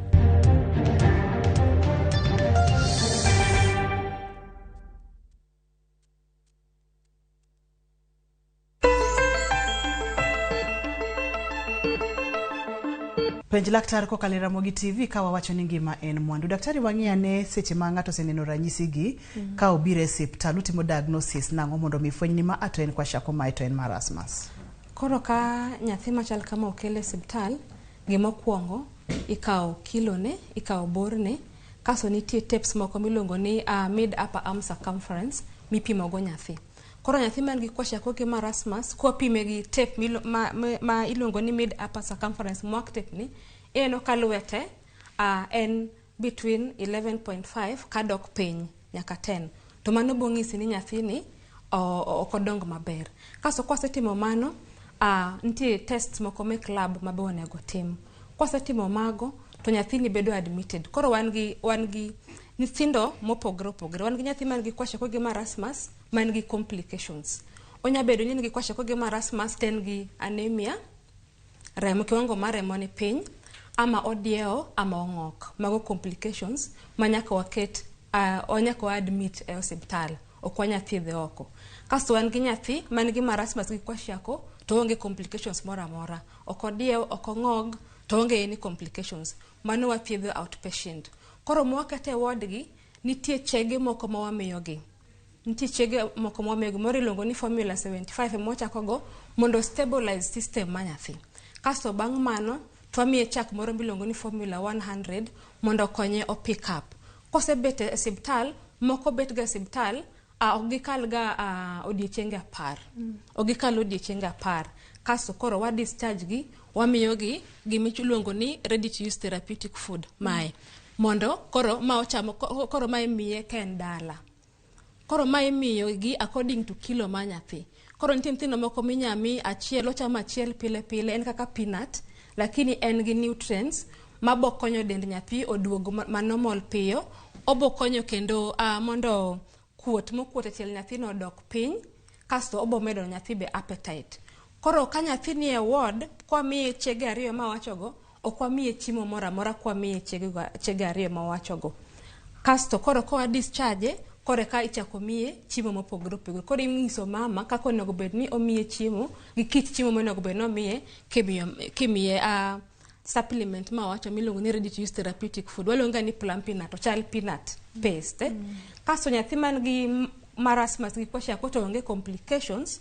Penj laktar kokalo e Ramogi TV ka wawacho ni ngima en mwandu. Daktari wang'i ane seche ma ng'ato oseneno ranyisi gi ka obiro e osiptal utimo diagnosis nang'o mondo mi fweny ni ma a to en kwashiorkor mae to en marasmus. Koro ka nyathi machal kama okel e osiptal, gimokwongo ikawo kilone, ikawo borne, kaso nitie tapes moko miluongo ni mid upper arm circumference mipimo go nyathi. Koro nyathi man gi kwashiorkor gi marasmus, kwapime gi tape ma iluongo ni mid upper circumference mwak tape ni, ineno ka lwete en between 11.5 kadok piny nyaka 10. To mano bong'isi ni nyathini ok odong maber. Kaso kwasetimo mano, nitie tests moko mek lab mabe onego tim. Kwasetimo mago, to nyathini bedo admitted. Koro wan gi wan gi nyithindo mopogore opogore. Wan gi nyathi man gi kwashiorkor gi marasmus man gi complications. Onya bedo ni en gi kwashiorkor gi marasmus to en gi anemia, remo kiwango mar remo ni piny, ama odiewo ama ong'ok. Mago complications ma nyaka waket nyaka wa admit e osiptal. Ok wanyal thiedhe oko. Kasto wan gi nyathi man gi marasmus gi kwashiorkor to onge complications moro amora. Ok odiew, ok ong'og, to onge any complications. Mano wathiedho outpatient. Koro mwakete e ward gi, nitie chege moko ma wamiyogi. Nitie chege moko ma wamiyogi. Moro iluongo ni Formula 75 ema wachako go mondo stabilize system mar nyathi. Kasto bang' mano, to wamiye chak moro miluongo ni Formula 100 mondo okonye o pick up. Kosebet e osiptal, moko bet ga e osiptal, ok gikal ga odiochienge 10. Ok gikal odiochienge 10. Kasto koro wa discharge gi, wamiyogi gima iluongo ni ready to use therapeutic food, mae. Mondo koro ma ochamo, koro ma imiye ka en dala. Koro ma imiyo gi according to kilo mar nyathi. Koro nitie nyithindo moko minya mi achiel, ochamo achiel pile pile, en kaka peanut, lakini en gi nutrients mabo konyo dend nyathi oduog ma normal piyo. Obo konyo kendo mondo kuot mokuot e tiend nyathino odok piny, kasto obo medo nyathi be appetite. Koro ka nyathi ni e ward, kwamiye chege ariyo mawachogo, ok wamiye chiemo moro amora kwamiye chege ariyo mawachogo. Kasto koro kowa discharge, koro eka ichako miye chiemo mopogore opogore. Koro inyiso mama kaka onego bed ni omiye chiemo, gi kit chiemo monego bed ni omiye, kimiye supplement mawacho miluongo ni ready to use therapeutic food. Waluonge ni plumpy nut, ochal peanut paste. Kasto nyathi man gi marasmus gi kwashiorkor to onge complications,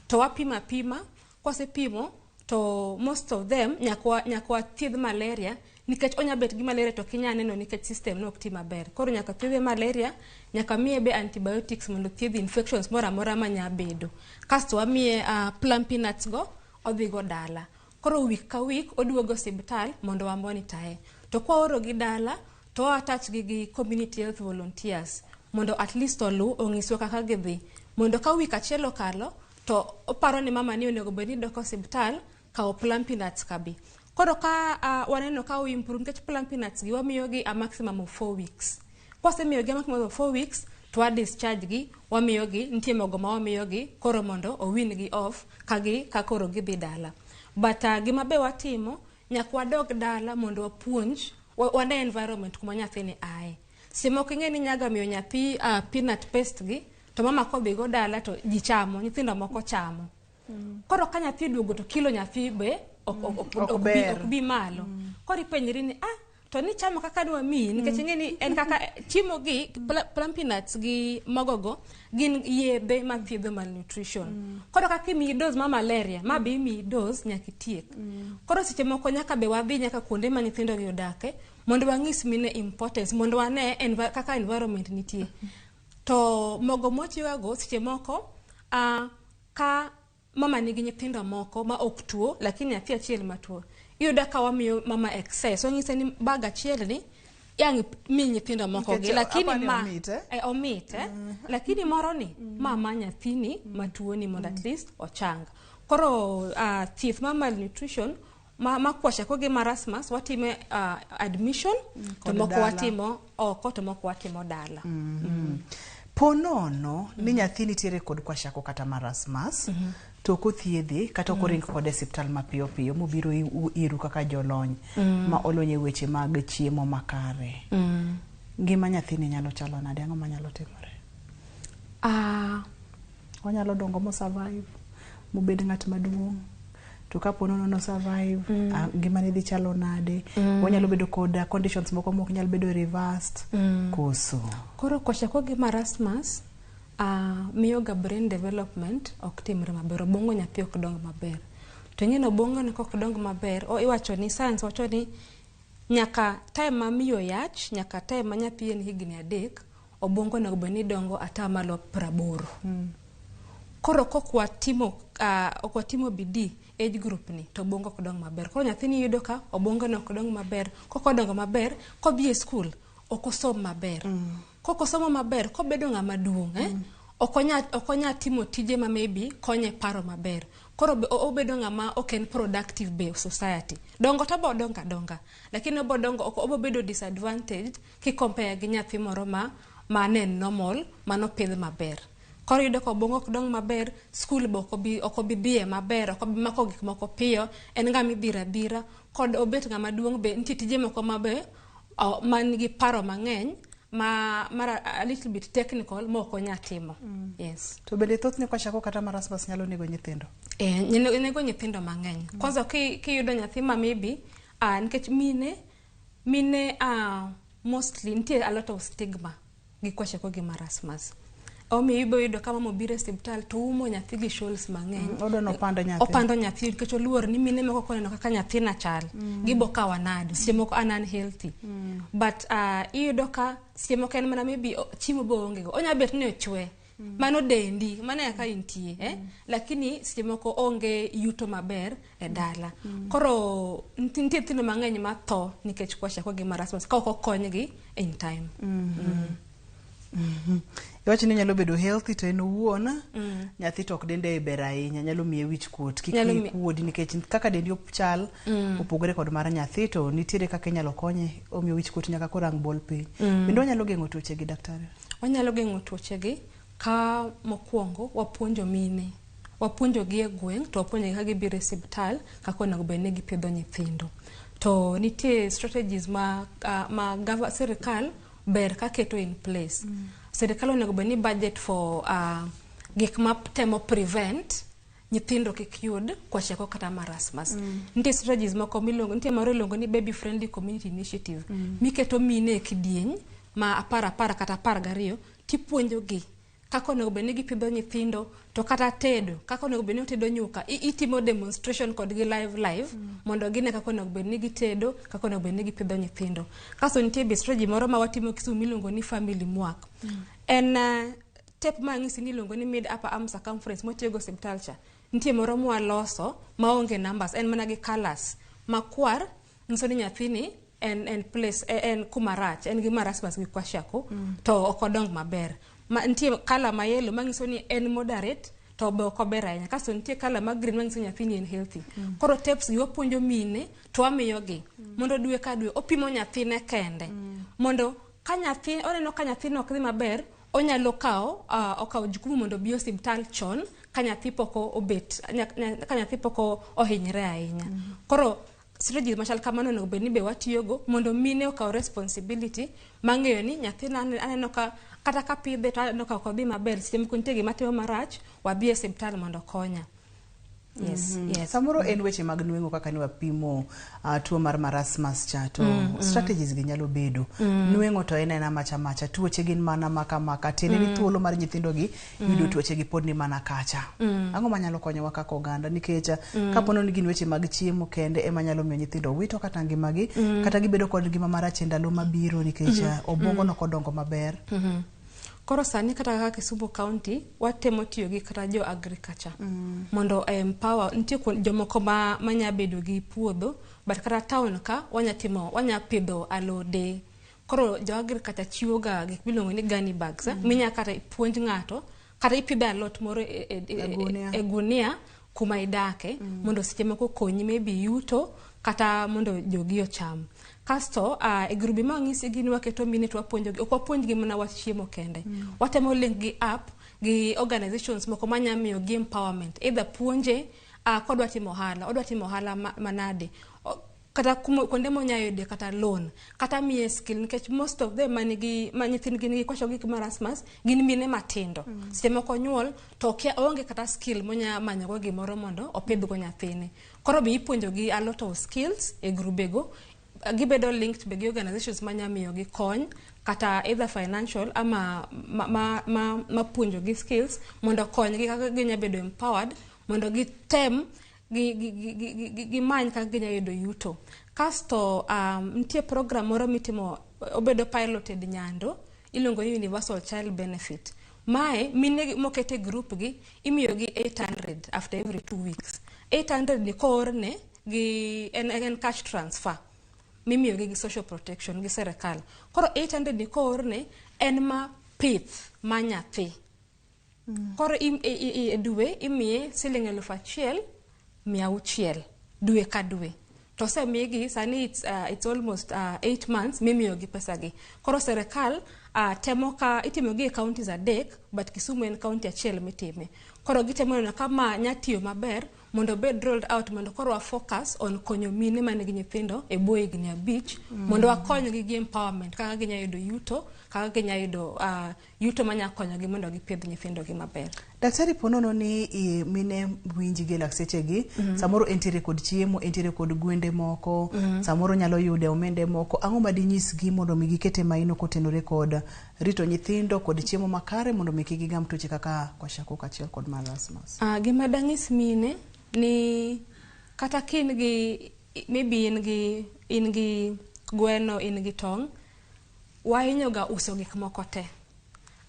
to wapimo apima, kwasepimo to most of them nyaka wathiedh malaria, nikech onya bet gi malaria to ok inyal neno nikech system ne ok ti maber. Koro nyaka thiedhe malaria, nyaka miye be antibiotics mondo thiedh infections moro amora manya bedo. Kasto wamiye plumpy nuts go, odhi go dala. Koro week ka week oduogo osiptal mondo wa monitor e. To kwaoro gi dala, to wa attach gi gi community health volunteers mondo at least olu onyiswa kaka gidhi. Mondo ka week achiel okalo, to oparo ni mama ni onego bed ni dok osiptal kawo plumpy nuts ka bi. Koro ka waneno ka o improve, nikech plumpy nuts gi wamiyo gi a maximum of 4 weeks. Kwasemiyo gi a maximum of 4 weeks, to wa discharge gi, wamiyo gi, nitie mogo ma wamiyo gi, koro mondo o wean gi off ka gi ka koro gidhi dala. But gima be watimo, nyaka wadog dala mondo wapuonj, wane environment kuma nyathini ae. Seche moko ing'e ni nyaga miyo nyathi peanut paste gi, to mama kodhi go dala to ji chamo, nyithindo moko chamo. Koro ka nyathi oduogo to kilo nyathi be Ok ber. ok bi malo. Koro ipenjri ni to ni chamo kaka nwamiyi, nikech ing'e ni en kaka chiemo gi plumpy nuts gi mogo go gin yedhe mathiedho malnutrition. Koro kaka imiyi dose ma malaria, ma be imiyi dose nyaka itiek. Koro seche moko nyaka be wadhi nyaka kuonde ma nyithindo gi odake mondo wang'is mine importance, mondo wane kaka environment nitie. To mogo mwatiyogo seche moko ka mama nigi nyithindo moko ma ok tuo, lakini nyathi achiel matuo, iyudo ka wamiyo mama excess, wanyise ni bag achiel ni yang mi nyithindo moko gi, Nikech lakini apani ma omit, eh? Omit, eh? Lakini moro ni ma nyathini matuo ni mondo at least ochang. Koro thieth mar malnutrition ma kwashiorkor gi marasmus watime admission, to Kod moko dala. watimo oko to moko watimo dala. Po nono ni nyathi nitiere kod kwashiorkor kata marasmus, to ok othiedhe kata ok oring kode e osiptal mapiyo piyo mobiro iru kaka jolony ma olony e weche mag chiemo makare. Ngima nyathini nyalo chalo nade? Ang'o manyalo timore? Onyalo dongo mo survive mobed ng'at maduong'? To kapo nono no survive, ngimane dhi chalo nade? Onyalo bedo kod conditions moko mok nyal bedo reversed? Koso? Koro kwashiorkor gi marasmus miyo ga brain development ok timre maber, obwongo nyathi ok dong maber. To ing'e ni obwongo ni kok dong maber, iwacho ni science wacho ni nyaka time ma miyo yach, nyaka time ma nyathi en higni 3, obwongo onego bed ni dongo 80%. Koro kok watimo ok watimo bidii age group ni to obwongo ok dong maber. Koro nyathini yudo ka obwongo ne ok dong maber, kok odongo maber, kodhi e school ok osom maber. Kok osomo maber, kobedo ng'ama duong', Ok onya timo tije ma maybe konye paro maber. Koro obedo ng'ama ok en productive be society. Dongo to obo dongo adonga, lakini obo dongo ok obo bedo disadvantaged ki compare gi nyathi moro ma ne normal, manopidh maber. Koro iyudo ka obwongo ok dong maber, skul be ok obi dhiye maber, ok obi mako gik moko piyo, en ng'ama idhiro adhira. Kod obet ng'ama duong' be nitie tije moko ma be man gi paro mang'eny ma mar a little bit technical ma ok onya timo. Yes. To bende thothne kwachako kata marasmus nyalo nego nyithindo? Eh, nego nyithindo mang'eny. Kwanza kiyudo nyathi ma maybe nikech mine mostly nitie a lot of stigma gi kwashiorkor gi marasmus. Omiyo ibo yudo ka mama obiro e osiptal to umo nyathi gi shawls mang'eny. Odwa ni opand nyathi. Opando nyathi nikech oluor ni mine moko koneno kaka nyathina chal, gibo kawa nade, seche moko an unhealthy. But iyudo ka seche moko en mana maybe chiemo be oonge go. Onya bet ni ochwe. Mano dendi, mano e kaka intie, eh? Lakini seche moko onge yuto maber e dala. Koro nitie nyithindo mang'eny ma tho nikech kwashiorkor gi marasmus ka ok okonygi in time. Iwacho ni nyalo bedo healthy to en owuon nyathi to ok dende ber ahinya, nyalo miye wich kuot kik Nyalo wiyi kuodi nikech kaka dendi chal opogore kod mar nyathi, to nitiere kaka inyalo konye, omiyo wich kuot nyaka koro ang' bol piny. Bende wanyalo geng'o tuoche gi, daktari? Wanyalo geng'o tuoche gi ka mokwongo wapuonjo mine, wapuonjogi e gweng' to wapuonjogi ka gibiro e osiptal kaka onego bed ni gipidho nyithindo. To nitie strategies ma sirikal ber ka keto in place. Sirikal onego bed ni budget for gik ma temo prevent nyithindo kik yud kwashiorkor kata marasmus. Nitie strategies moko miluongo, nitie moro iluongo ni baby friendly community initiative, miketo mine e kidieny ma 10 10 kata 12 tipuonjogi kaka onego bed ni gipidho nyithindo, to kata tedo, kaka onego bed ni otedo nyuka. Itimo demonstration kodgi live live mondo gine kaka onego bed ni gitedo, kaka onego bed ni gipidho nyithindo. Kasto nitie be strategy moro ma watimo Kisumu miluongo ni family mwak. En tape ma ang'isi ni iluongo ni mid upper arm circumference motiyogo e osiptal cha. Nitie moro mwaloso maonge numbers, en mana gi colours. Makwar nyiso ni nyathini en place en kuma rach, en gi marasmus gi kwashiorkor to ok odong maber. Ma, nitie colour ma yellow manyiso ni en moderate to be ok ober ahinya. Kasto nitie colour ma green manyiso ni nyathini en healthy. Koro tapes gi wapuonjo mine to wamiyogi mondo dwe ka dwe opimo nyathine kende. Mondo ka nyathi oneno ka nyathine ok dhi maber, onyalo kawo okawo jukumu mondo obi e osiptal chon ka nyathi pok obet ka nyathi pok ohinyre ahinya. Koro strategies machal kamano onego bed ni be watiyogo mondo mine okaw responsibility mang'eyo ni nyathina aneno ka kata kapidhe to aneno ka ok odhi maber, seche moko nitie gima timo marach, wadhi e osiptal mondo okonya. Yes, yes. Samoro en weche mag nweng'o kaka ni wapimo tuo mar marasmus cha to strategies gi nyalo bedo. Nweng'o to en ena macha macha, tuoche gin mana maka maka, tiende ni thuolo mar nyithindo gi yudo tuoche gi pod ni mana kacha. Ang'o manyalo konyowa kaka oganda nikech kapo ni gin weche mag chiemo kende ema nyalo miyo nyithindo wito kata ngimagi kata gibedo kod ngima marach e ndalo mabiro nikech obwongo nok odongo maber. Koro sani kata kaka Kisumu County watemo tiyo gi kata jo agriculture mondo empower. Nitie jomoko ma manya bedo gi puodho, but kata town ka wanya timo, wanya pidho alode. Koro jo agriculture chiwo ga gik miluongo ni gunny bags, minya kata puonj ng'ato kata ipidho alot moro e gunia. E gunia kuma idake mondo seche moko konyi maybe yuto kata mondo jogi ocham. Kasto e grube ma ang'isi gi ni waketo mine to wapuonjogi, ok wapuonjgi mana wach chiemo kende, watemo link gi up gi organizations moko manya miyo gi empowerment, either puonje kodwa timo ohala, odwa timo ohala manade, kata kuonde monya yude kata loan, kata miye skill, nikech most of them manigi ma nyithindgi nigi kwashiorkor gi marasmus gin mine matindo. Seche moko nyuol to okia, oonge kata skill monya manyogo gimoro mondo opidhgo nyathine. Koro be ipuonjogi a lot of skills e grubego, gibedo linked be gi organizations manya miyogi kony kata either financial ama ma puonjogi skills mondo okonygi kaka ginya bedo empowered mondo gitem gimany kaka ginya yudo yuto. Kasto nitie program moro mitimo, obedo piloted Nyando, iluongo ni Universal Child Benefit. Mae mine moket e group gi imiyogi 800 after every 2 weeks. 800 ni koorne gi en cash transfer mimiyogi gi social protection gi serikal. Koro 800 ni koorne en ma pith ma nyathi. Koro e dwe imiye siling 1600 dwe ka dwe. To osemigi sani it's almost 8 months mimiyogi pesagi. Koro serikal temo ka itimogi e counties 3, but Kisumu en county achiel mitime. Koro gitemo neno ka ma nya tiyo maber mondo obed rolled out, mondo koro wa focus on konyo mine manigi nyithindo e bwo higni 5 mondo wakonygi gi empowerment, kaka ginya yudo yuto, kaka ginya yudo yuto manya konyogi mondo gipidh nyithindogi maber. Daktari, ponono ni mine winji gi laktechegi, samoro entiere kod chiemo, entiere kod gwende moko, samoro nyalo yude omende moko, ang'o ma dinyisgi mondo mi gikete maino kotenore kod rito nyithindo kod chiemo makare mondo mi kik gigam tuoche kaka kwashiorkor kaachiel kod marasmus? Gima danyis mine ni kata ka in gi maybe in gi gweno, in gi tong', wahinyo ga uso gik moko te.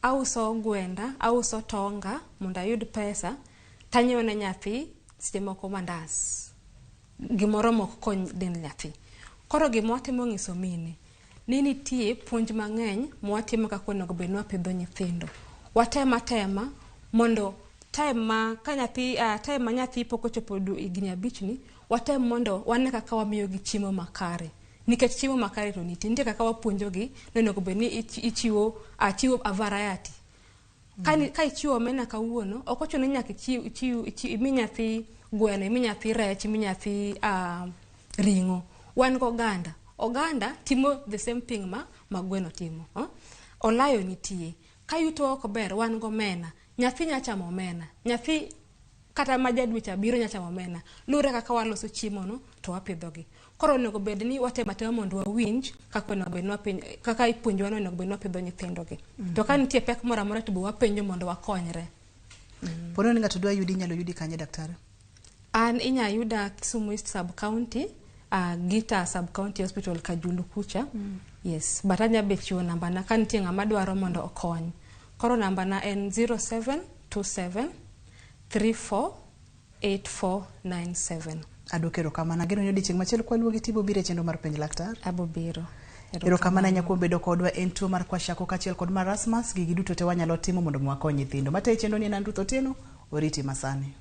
Auso gwenda, auso tonga mondo ayud pesa, tanyiewo ne nyathi seche moko mandas, gimoro mok kony dend nyathi. Koro gima watimo nyiso mine ni nitie puonj mang'eny mwatimo kaka onego bed ni wapidho nyithindo. Watem atema mondo time ma ka nyathi time ma nyathi pok ochopo higni 5 ni, watem mondo wane kaka wamiyogi chiemo makare. Nikech chiemo makare to nitie, nitie kaka wapuonjogi ni onego bed ni ichiwo chiwo a variety. Ka ichiwo omena kawuono, ok ochuno ni nyaka ichiw, ichiw, ichiw, imi nyathi gweno, imi nyathi rech, imi nyathi ring'o. Wan gi oganda. Oganda timo the same thing ma gweno timo. Olayo nitie. Ka yuto ok ber, wan gi omena. Nyathi nya chamo omena. Nyathi kata ma ja dweche 7 nya chamo omena. Luwore kaka waloso chiemo no to wapidhogi. Koro onego bed ni watemo atema mondo wawinj kaka onego bed ni kaka ipuonjowa ni onego bed ni wapidho nyithindogi. To ka nitie pek moro amora to be wapenjo mondo wakonyre. Ponono ni ng'ato dwa yudi, inyalo yudi kanye, daktari? An inya yuda Kisumu East Sub County, Gita Sub County Hospital Kajulu kucha. Yes, but anya be chiwo namba na ka nitie ng'ama dwaro mondo okony. Koro namba na en 0727 34 8497. Aduoko erokamano. Ageno ni odiochieng' machielo kwaluongi tibo biro e chenro mar Penj Laktar. Abo biro. Erokamano ahinya kuom bedo kodwa. En tuo mar kwashiorkor kaachiel kod marasmus. Gigi duto te wanyalo timo mondo mi wakony nyithindo. Matayo chenro ni en an Ruth Otieno. Oriti masani.